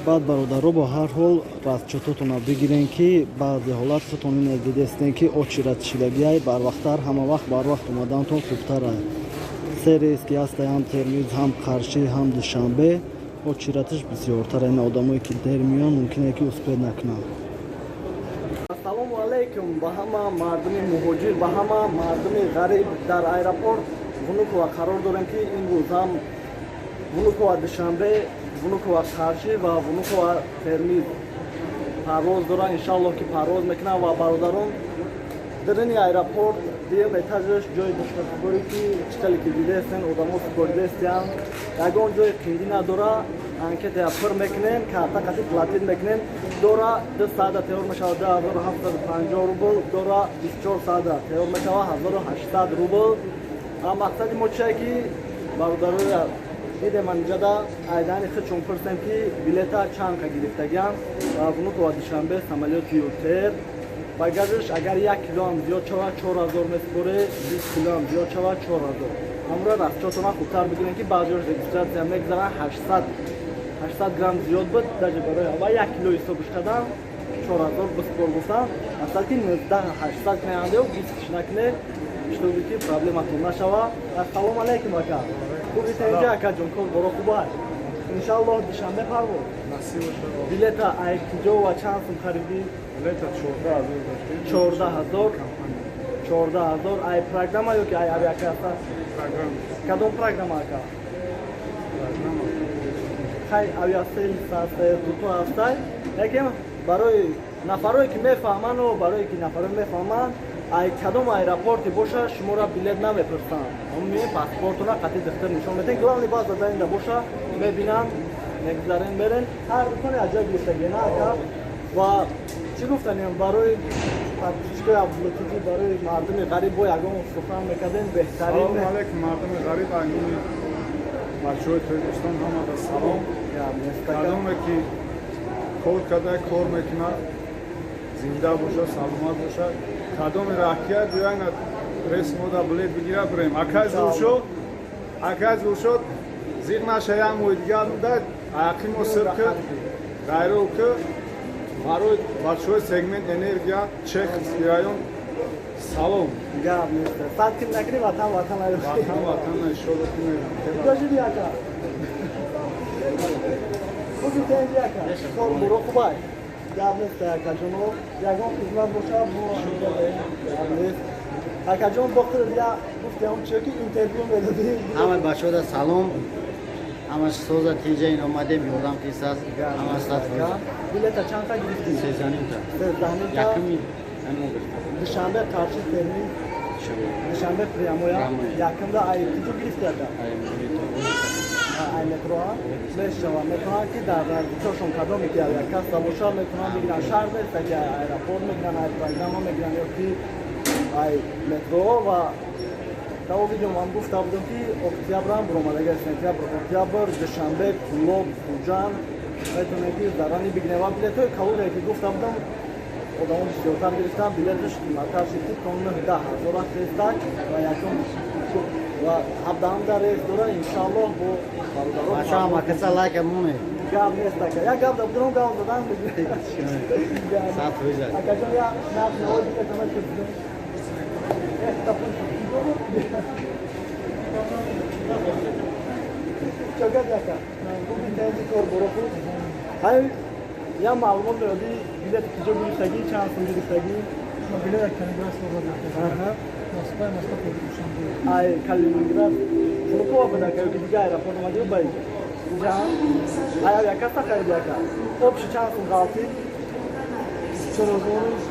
Баъд, бародаро, бо ҳар ҳол расчётотона бигирен, ки баъзе ҳолат худтон ина дидестен, ки очередь шидагиай. Барвақттар, ҳама вақт барвақт омадантон хубтар. Се рейс ки ҳастай, ҳам Термиз, ҳам Қаршӣ, ҳам Душанбе, очередьш бисёртар. Ина одамое ки дер меён, мумкине ки успеть накунанд. Ассалому алайкум ба ҳама мардуми муҳоҷир, ба ҳама мардуми ғариб. Дар аэропорт Внукова қарор дорем, ки имрӯз ҳам Внукова Душанбе, Внукова Қаршӣ ва Внукова Термиз парвоз доранд. Иншаллоҳ, ки парвоз мекунанд. Ва, бародарон, дарини аэропорт, дуюм этажаш, ҷои духтарсупорӣ, ки чӣ хеле ки дидаестен, одамо супоридаестиянд, ягон ҷои қиндӣ надора. Анкетая пур мекунем, карта қати платить мекунем. Дора 2 саата тайёр мешавад, 2750 рубл. Дора 24 саата тайёр мешавад, 1800 рубл. А мақсади мо чие, ки бародароя дидем, анҷада айдани худшон пурсем, ки билета чанд ка гирифтагианд. Ва Внукова Душанбе, самолёти ЮТэйр, багажш агар 1 килоам зиёд шавад, 4000 месупоре, 20 килоам зиёд шавад, 4000. Ҳамура расчётона хубтар бигирем, ки баъзеош регистрация мегзаранд, 800 грамм зиёд буд, даже барои ава 1 кило ҳисобш кардан, 4000 биспор гуфтан. Масалан, ки 19 800 кунандеу 20 накуне, чтобы ки проблематон нашава. Ассалому алайкум, ака, хуби тенҷа, акаҷон? Кор боро хуба? Иншаллоҳ, Душанбе парвоз. Билета ай куҷо ва чанд сум харидӣ? Билета 14 000 доштем. 14 000, 14 000. Ай программа ё ки ай авиакасса? Программа. Кадом программа, ака? Программа. Хай, Aviasales ҳастай, дуто ҳастай. Лекин барои нафарое ки мефаҳману барое ки нафаро мефаҳманд, ай кадом аэропорте боша, шуморо билет намепурсанд. Ме паспортуна қати духтар нишон метен, главный база дар боша, мебинанд, мегузарен, мерен. Ҳар дуконе аз ҷой гирифтагӣ на, ака? Ва чӣ гуфтанем барои подписчикои Абдуллатифи, барои мардуми ғариб бо ягон сухан мекардем беҳтарин? Салом алейкум, мардуми ғариб, айнуни бачаҳои Тоҷикистон, ҳамада салом. Кадоме ки кор карда, кор мекунад, зинда бошад, саломат бошад. Кадоми раҳкия биёяна, рейс мода билет бигира, бирем. Акай зур шуд, акай зур шуд, зиқ наша, як моҳи дигар буда, аяқи мо сир ки ғайру ки. Барои бачаҳои сегмент Энергия, Чеховский район, салом. Гап нест, сад кил накунӣ, ватан ватан. Ватан ватан, иншолло ки мерам. Куҷо ака? Хуби тенҷи, ака? Кор буро хубай? Гап нест, акаҷоно, ягон хизмат боша, бо гап нест. Акаҷон, бо худат я гуфтиам чиё, ки интервю медодӣ. Ҳама бачаҳода салом, ҳамаш соза, тинҷа. Ин омадем, ёрдам кисас, ҳама сад. Билета чанд та гирифтӣ? 13,5 та. 13,5 та. Якуми ҳамо гирифтам. Душанбе, Қарши, Термиз, Душанбе прямоя. Якумда ай куҷо гирифти, ака? Ай метро мешава. Метавонанд, ки дар наздикиҳошон кадоме ки авиакасса боша, метавонанд бигиранд. Шарт нест, ки ай аэропорт мегиранд, ай программа мегиранд ё ки ай метро. Ва дар видео ман гуфта будам, ки октябрам буромадага, сентябр, октябр, Душанбе, Кулоб, Хуҷанд метавонед, ки заранее бигирем. Ва билетҳои калоне ки гуфта будам, одамо бисёртар гирифтан, билеташ қиматтар шуд, ки то 9-10 ҳазор аст рейстак. Ва якум ва 17-ҳамда рейс дора, иншаллоҳ, бо бародаро. Бачаҳо, каса лайка моне. Гап нест, ака, як гап дабудам, гап задан. 100%. Акаҷон, як нарх навои билетама пурсидем. Эхта пул. Чогат, ака? Хуби тенҷи, кор боро хуб? Ҳай, як маълумот медодӣ, билети куҷо гирифтагӣ, чанд сум гирифтагӣ? Билет Калининград гирифтагӣ. Москва, Москва Душанбе. Ай Калининград Внукова буда, ё ки дига аэропорт омадӣ ба инҷа? Инҷа ай авиакасса хариди, ака? Общий чанд сум ғалтид? 4500.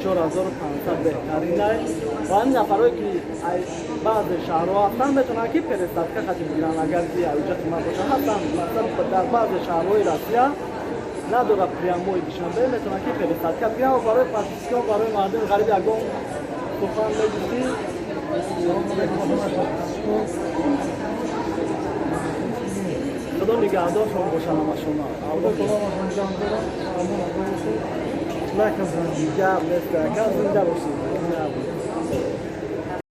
4500, беҳтаринай. Ва ҳамин нафарое ки ай баъзе шаҳрҳо ҳастанд, метавонанд, ки пересадка хати бигиранд, агар ки авиҷа қимат боша. Ҳастанд, масалан, дар баъзе шаҳрҳои Россия надорад прямой Душанбе, метавонанд, ки пересадка бигиранд. Ва барои подписчикон, барои мардуми ғариб ягон сухан мегуфтӣ? Салом алейкум, ҳама подписчикон. Худо нигаҳдоршон бошад ҳамашона. Аллоҳ таоло ҳамҷам дорад. Амон Аллоҳ бошад. Лайк бизанед. Гап нест, ака, зинда бошед.